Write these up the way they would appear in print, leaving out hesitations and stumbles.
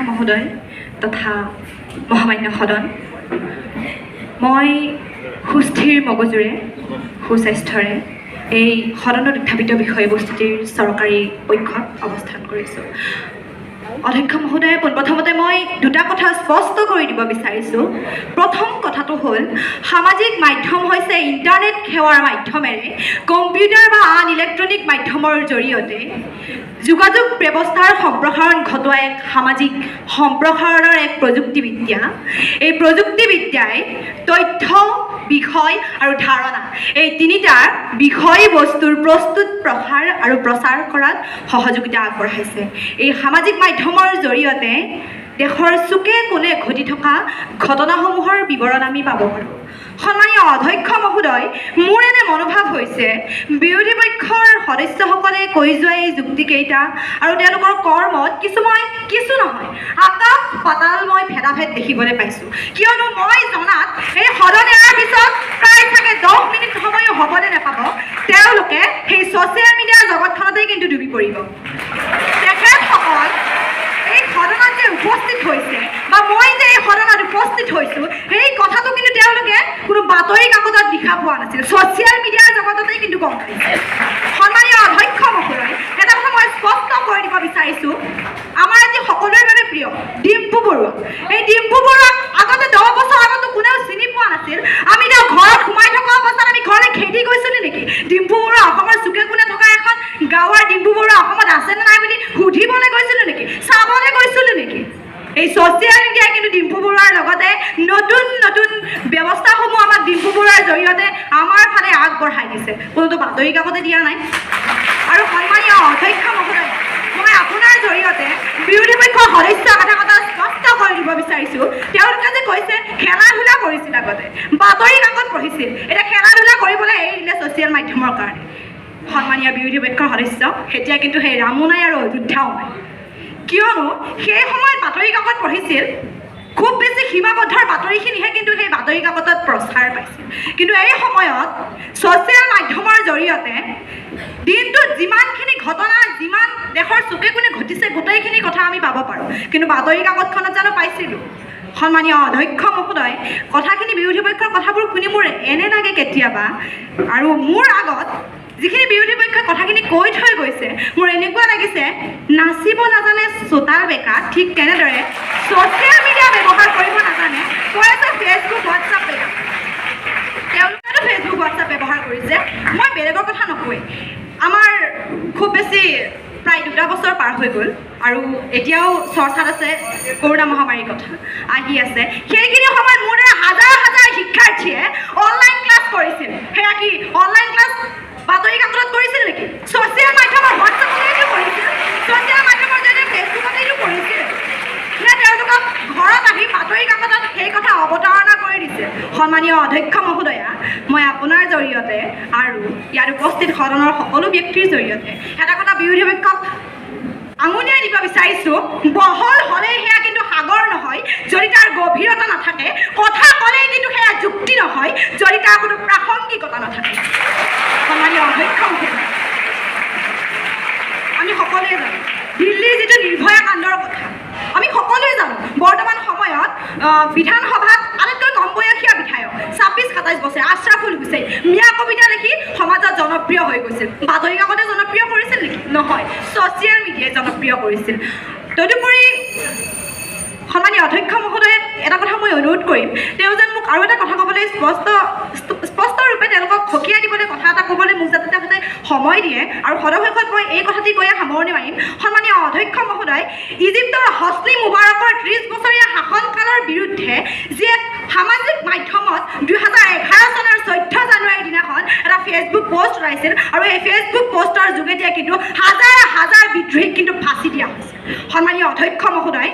মহোদয় তথা মহামান্য সদন, মই সুস্থিৰ মগজুৰে সুস্বাস্থ্যৰে এই সদনত উত্থাপিত বিষয়বস্তুটিৰ চৰকাৰী পক্ষত অৱস্থান কৰিছোঁ। অধ্যক্ষ মহোদয়, পোনপ্ৰথমতে মই দুটা কথা স্পষ্ট কৰি দিব বিচাৰিছোঁ। প্ৰথম কথাটো হ'ল, সামাজিক মাধ্যম হৈছে ইণ্টাৰনেট সেৱাৰ মাধ্যমেৰে কম্পিউটাৰ বা আন ইলেক্ট্ৰনিক মাধ্যমৰ জৰিয়তে যোগাযোগ ব্যৱস্থাৰ সম্প্ৰসাৰণ ঘটোৱা এক সামাজিক সম্প্ৰসাৰণৰ এক প্ৰযুক্তিবিদ্যা। এই প্ৰযুক্তিবিদ্যাই তথ্য, বিষয় আৰু ধাৰণা এই তিনিটা বিষয়বস্তুৰ প্ৰস্তুত, প্ৰসাৰ আৰু প্ৰচাৰ কৰাত সহযোগিতা আগবঢ়াইছে। এই সামাজিক মাধ্যমৰ জৰিয়তে দেশৰ চুকে কোণে ঘটি থকা ঘটনাসমূহৰ বিৱৰণ আমি পাব পাৰোঁ। সন্মানীয় অধ্যক্ষ মহোদয়, মোৰ এনে মনোভাৱ হৈছে, বিৰোধী পক্ষৰ সদস্যসকলে কৈ যোৱা এই যুক্তিকেইটা আৰু তেওঁলোকৰ কৰ্মত কিছু মই কিছু নহয়, আকাশ পাতাল মই ভেদাভেদ দেখিবলৈ পাইছোঁ। কিয়নো মই জনাত এই সদন এৰাৰ পিছত প্ৰায় চাগে 10 মিনিট সময়ো হ'বলৈ নাপাব, তেওঁলোকে সেই ছ'চিয়েল মিডিয়াৰ জগতখনতেই কিন্তু ডুবি পৰিব। তেখেতসকল এই সদনত যে উপস্থিত হৈছে বা মই যে এই সদনত উপস্থিত হৈছোঁ, সেই কথাটো কিন্তু তেওঁলোকে কোনো বাতৰি কাকতত লিখা পোৱা নাছিল, ছ'চিয়েল মিডিয়াৰ জগততেই কিন্তু গম পাইছে। সন্মানীয় অধ্যক্ষ মহোদয়, এটা কথা মই স্পষ্ট কৰি দিব বিচাৰিছোঁ। আমাৰ আজি সকলোৰে বাবে প্ৰিয় ডিম্পু বৰুৱা, এই ডিম্পু বৰুৱাক আগতে 10 বছৰ আগতো কোনেও চিনি পোৱা নাছিল। আমি তেওঁ ঘৰত সোমাই থকা অৱস্থাত আমি ঘৰলৈ খেদি গৈছিলোঁ নেকি? ডিম্পু বৰুৱা অসমৰ চুকে কোণে থকা এখন গাঁৱৰ ডিম্পু বৰুৱা অসমত আছেনে নাই বুলি সুধিবলৈ গৈছিলোঁ নেকি? চাবলৈ গৈছিলোঁ নেকি? এই ছ'চিয়েল মিডিয়াই কিন্তু ডিম্পু বৰুৱাৰ লগতে নতুন নতুন ব্যৱস্থাসমূহ আমাক ডিম্পু বৰুৱাৰ জৰিয়তে আমাৰ ফালে আগবঢ়াই দিছে, কোনোতো বাতৰি কাকতে দিয়া নাই। আৰু সন্মানীয় অধ্যক্ষ মহোদয়, মই আপোনাৰ জৰিয়তে বিৰোধী পক্ষৰ সদস্যক এটা কথা স্পষ্ট কৰি দিব বিচাৰিছোঁ। তেওঁলোকে যে কৈছে খেলা ধূলা কৰিছিল আগতে, বাতৰি কাকত পঢ়িছিল, এতিয়া খেলা ধূলা কৰিবলৈ এৰি দিলে ছ'চিয়েল মাধ্যমৰ কাৰণে। সন্মানীয় বিৰোধী পক্ষৰ সদস্য, এতিয়া কিন্তু সেই ৰামো নাই আৰু অযোধ্যাও নাই। কিয়নো সেই সময়ত বাতৰি কাকত পঢ়িছিল, খুব বেছি সীমাবদ্ধ বাতৰিখিনিহে কিন্তু সেই বাতৰি কাকতত প্ৰচাৰ পাইছিল। কিন্তু এই সময়ত ছ'চিয়েল মাধ্যমৰ জৰিয়তে দিনটোত যিমানখিনি ঘটনা, যিমান দেশৰ চুকে কোণে ঘটিছে, গোটেইখিনি কথা আমি পাব পাৰোঁ। কিন্তু বাতৰি কাকতখনত জানো পাইছিলোঁ? সন্মানীয় অধ্যক্ষ মহোদয়, কথাখিনি, বিৰোধী পক্ষৰ কথাবোৰ শুনি মোৰ এনে লাগে কেতিয়াবা, আৰু মোৰ আগত যিখিনি বিৰোধী পক্ষই কথাখিনি কৈ থৈ গৈছে, মোৰ এনেকুৱা লাগিছে, নাচিব নাজানে চোতাল বেকা, ঠিক তেনেদৰে ছ'চিয়েল মিডিয়া ব্যৱহাৰ কৰিব নাজানে, কৈ আছে ফেচবুক, হোৱাটছআপ বেয়া। তেওঁলোকেতো ফেচবুক, হোৱাটছআপ ব্যৱহাৰ কৰিছে। মই বেলেগৰ কথা নকওঁৱেই। আমাৰ খুব বেছি প্ৰায় 2টা বছৰ পাৰ হৈ গ'ল আৰু এতিয়াও চৰ্চাত আছে কৰোণা মহামাৰীৰ কথা আহি আছে। সেইখিনি সময়ত মোৰ দ্বাৰা হাজাৰ হাজাৰ শিক্ষাৰ্থীয়ে অনলাইন ক্লাছ কৰিছিল। সেয়া কি অনলাইন ক্লাছ বাতৰি কাকতত কৰিছিল নেকি? ছ'চিয়েল মাধ্যমৰ হোৱাটছএপতেইতো কৰিছিল, ছ'চিয়েল মাধ্যমৰ জৰিয়তে ফেচবুকতেইতো কৰিছিল নে তেওঁলোকক ঘৰত আহি বাতৰি কাকতত সেই কথা অৱতাৰণা কৰি দিছে? সন্মানীয় অধ্যক্ষ মহোদয়া, মই আপোনাৰ জৰিয়তে আৰু ইয়াত উপস্থিত সদনৰ সকলো ব্যক্তিৰ জৰিয়তে এটা কথা বিৰোধী পক্ষক আঙুলিয়াই দিব বিচাৰিছোঁ। বহল হ'লেই সেয়া কিন্তু সাগৰ নহয়, যদি তাৰ গভীৰতা নাথাকে। কথা ক'লেই কিন্তু সেয়া যুক্তি নহয়, যদি তাৰ কোনো প্ৰাসংগিকতা নাথাকে। সন্মানীয় অধ্যক্ষ মহোদয়, আমি সকলোৱে জানো দিল্লীৰ যিটো নিৰ্ভয়া কাণ্ডৰ কথা। আমি সকলোৱে জানো বৰ্তমান সময়ত বিধানসভাত আটাইতকৈ কম বয়সীয়া বিধায়ক 26-27 বছৰ আশ্ৰাফুল হুছেইন মিয়া কবিতা লিখি সমাজত জনপ্ৰিয় হৈ গৈছিল। বাতৰি কাকতে জনপ্ৰিয় কৰিছিল নেকি? নহয়, ছ'চিয়েল মিডিয়াই জনপ্ৰিয় কৰিছিল। তদুপৰি সন্মানীয় অধ্যক্ষ মহোদয়ে, এটা কথা মই অনুৰোধ কৰিম, তেওঁ যেন মোক আৰু এটা কথা ক'বলৈ স্পষ্ট স্পষ্টৰূপে তেওঁলোকক সকীয়াই দিবলৈ, কথা এটা ক'বলৈ মোক যাতে তেখেতে সময় দিয়ে। আৰু সদশেষত মই এই কথাটি কৈয়ে সামৰণি মাৰিম। সন্মানীয় অধ্যক্ষ মহোদয়, ইজিপ্তৰ হছনি মুবাৰকৰ 30 বছৰীয়া শাসনকালৰ বিৰুদ্ধে যি এক সামাজিক মাধ্যমত 2011 চনৰ 14 জানুৱাৰীৰ দিনাখন এটা ফেচবুক পষ্ট ওলাইছিল আৰু এই ফেচবুক পষ্টৰ যোগেদিয়ে কিন্তু হাজাৰ হাজাৰ বিদ্ৰোহীক কিন্তু ফাঁচি দিয়া হৈছিল। সন্মানীয় অধ্যক্ষ মহোদয়,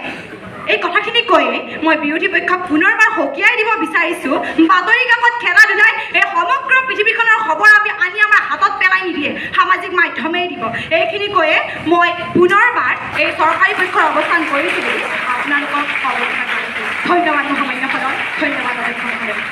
এই কথাখিনি কৈয়ে মই বিৰোধী পক্ষক পুনৰবাৰ সকীয়াই দিব বিচাৰিছোঁ, বাতৰি কাকত, খেলা ধূলাই এই সমগ্ৰ পৃথিৱীখনৰ খবৰ আমি আনি আমাৰ হাতত পেলাই নিদিয়ে, সামাজিক মাধ্যমেই দিব। এইখিনি কৈয়ে মই পুনৰবাৰ এই চৰকাৰী পক্ষৰ অৱস্থান কৰিছোঁ বুলি আপোনালোকক অৱগত কৰিছোঁ। ধন্যবাদ মহামান্য সদন, ধন্যবাদ অধ্যক্ষ মহোদয়।